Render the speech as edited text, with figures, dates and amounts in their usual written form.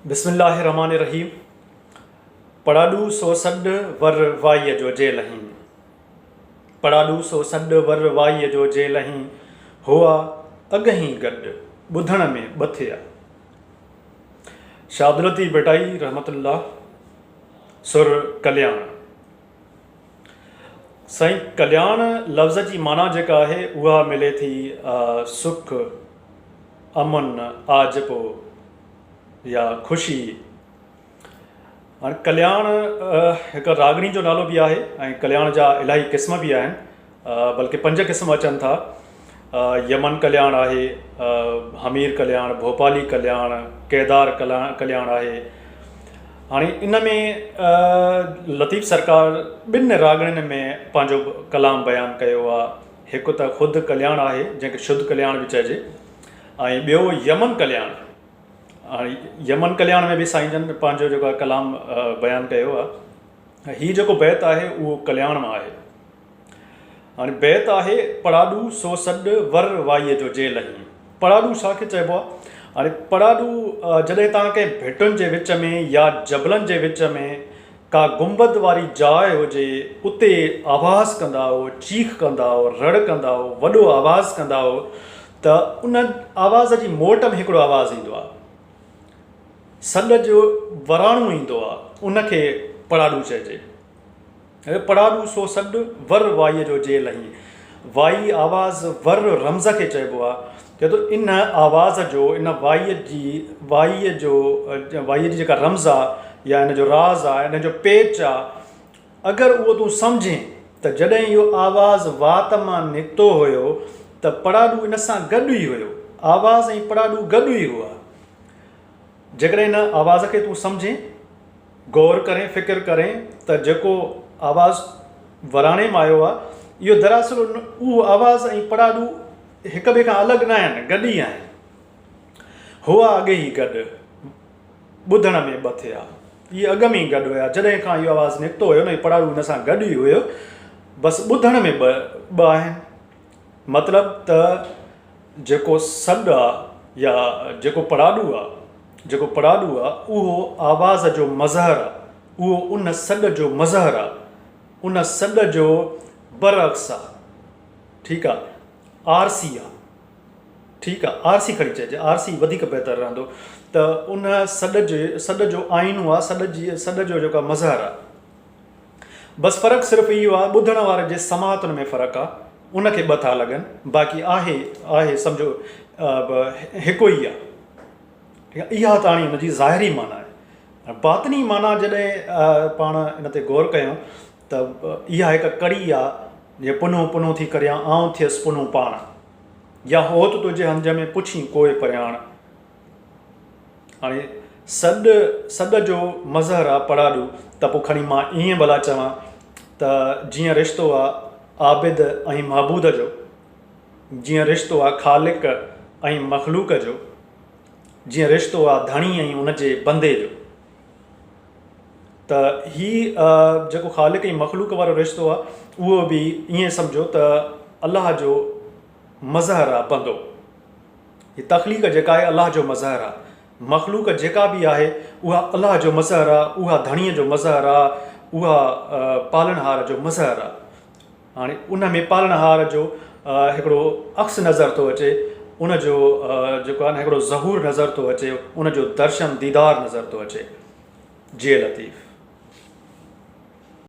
بسم الله الرحمٰن الرحيم پڙاڏو سو سڏ ور وائيء جو جي لهين پڙاڏو سو سڏ ور وائيء جو جي لهين هئا اڳهين گڏ ٻڌڻ ۾ ٻه ٿيا. شاھ عبداللطيف ڀٽائي رحمة الله سر ڪلياڻ. سائين ڪلياڻ لفظ جي معنيٰ جيڪا آهي اها ملي ٿي سک، امن، آجپو يا خوشي. هاڻي ڪلياڻ هڪ راڳڻي جو نالو به آهي ۽ ڪلياڻ جا الاهي قسم به آهن بلڪه پنج قسم اچن ٿا يمن ڪلياڻ آهي، همير ڪلياڻ، ڀوپالي ڪلياڻ، ڪيدار ڪلياڻ آهي. هاڻي ان ۾ لطيف سرڪار ٻن راڳڻين ۾ پنهنجو ڪلام بيان ڪيو آهي. هڪ ته خود ڪلياڻ آهي جنهن کي شڌ ڪلياڻ به چئجي ۽ ٻيو يمن ڪلياڻ. هاڻي يمن ڪلياڻ ۾ به سائين جن پنهنجو جيڪو آهي ڪلام بيان ڪيو آهي. هي جيڪو بيت آهي اهو ڪلياڻ مان آهي. هاڻي بيت آهي، پڙاڏو سو سڏ ور وائيء جو جي لهين. پڙاڏو ڇا کي چئبو آهي؟ هاڻي پڙاڏو جڏهن توهان ڪنهن ڀٽن جي وچ ۾ يا جبلن جي وچ ۾ ڪا گنبد واري جاء هجي اتي آواز ڪندا هو، چيخ ڪندا هو، رڙ ڪندا هو، وڏو آواز ڪندا هو ته ان آواز جي موٽ ۾ هڪڙو آواز ايندو آهي. سڏ جو وراڻو ايندو آهي ان کي پڙاڏو چئجي. پڙاڏو سو سڏ، ور وائيء جو جي لهين. وائي آواز ور رمز کي چئبو آهي. چئي ٿو ان آواز جو، ان وائيء جي، وائيء جو، وائيء جي جيڪا رمز آ يا ان جو راز آ، ان جو پيچ آ، اگر اهو تون سمجهين ته جڏهن اهو آواز وات مان نڪتو هيو ته پڙاڏو ان سان گڏ ئي هيو. آواز ۽ پڙاڏو گڏ ئي هئا. جيڪڏهن ان آواز کي تون سمجهين، غور ڪرين، فڪر ڪرين ته جيڪو آواز وراڻي مان آيو آهي، اهو دراصل اهو آواز ۽ پڙاڏو هڪ ٻئي کان الڳ نه آهن، گڏ ئي آهن. هئا اڳي ئي گڏ، ٻڌڻ ۾ ٻه ٿيا. اهي اڳ ۾ ئي گڏ هيا، جڏهن کان اهو آواز نڪتو هيو نه، اهو پڙاڏو ان سان گڏ ئي هيو، بس ٻڌڻ ۾ ٻه آهن. مطلب ته جيڪو سڏ آ يا جيڪو پڙاڏو آ، جيڪو پڙاڏو آ، اهو آواز جو مظهر آ، اهو ان سڏ جو مظهر آ، ان سڏ جو برعڪس آ، ٺيڪ آ، آرسي آ، ٺيڪ آ، آرسي کڻي چئجي، آرسي وڌيڪ بهتر رهندو ته ان سڏ جي سڏ جو آئينو آ، سڏ جي سڏ جو جيڪو مظهر آ. بس فرق صرف اهو آ ٻڌڻ واري جي سماعتن ۾ فرق آ ان کي ٻه ٿا لڳن باقي آهي آهي سمجهو هڪ ئي آ ٺيڪ آ اها ته هاڻي ان جي ظاهري معنيٰ آهي باطني معنيٰ جڏهن پاڻ ان تي غور ڪيون ته اها هڪ ڪڙي آ جي پنهون پنهون ٿي ڪريان آئون ٿيس پنهون پاڻ يا هوت تنهنجي هنج ۾ پڇين ڪوئي پرياڻ هاڻي سڏ سڏ جو مظهر آ پڙاڏو ته پوء کڻي مان ائين ڀلا چوان ته جيئن رشتو آ عابد ۽ معبود جو، جيئن رشتو آ خالق ۽ مخلوق جو، جيئن رشتو آ ڌڻي ۽ ان جي بندي جو ته هي جيڪو خالق ۽ مخلوق وارو رشتو آ اهو به ائين سمجهو ته الله جو مظهر آ بندو. هي تخليق جيڪا آهي الله جو مظهر آهي. مخلوق جيڪا به آهي اها الله جو مظهر آهي، اها ڌڻيء جو مظهر آهي، اها پالڻهار جو مظهر آهي. هاڻي ان ۾ پالڻهار جو هڪڙو عڪس نظر ٿو اچي، ان جو جيڪو آهي نه هڪڙو ظهور نظر ٿو اچي، ان جو درشن ديدار نظر ٿو اچي. جيئي لطيف.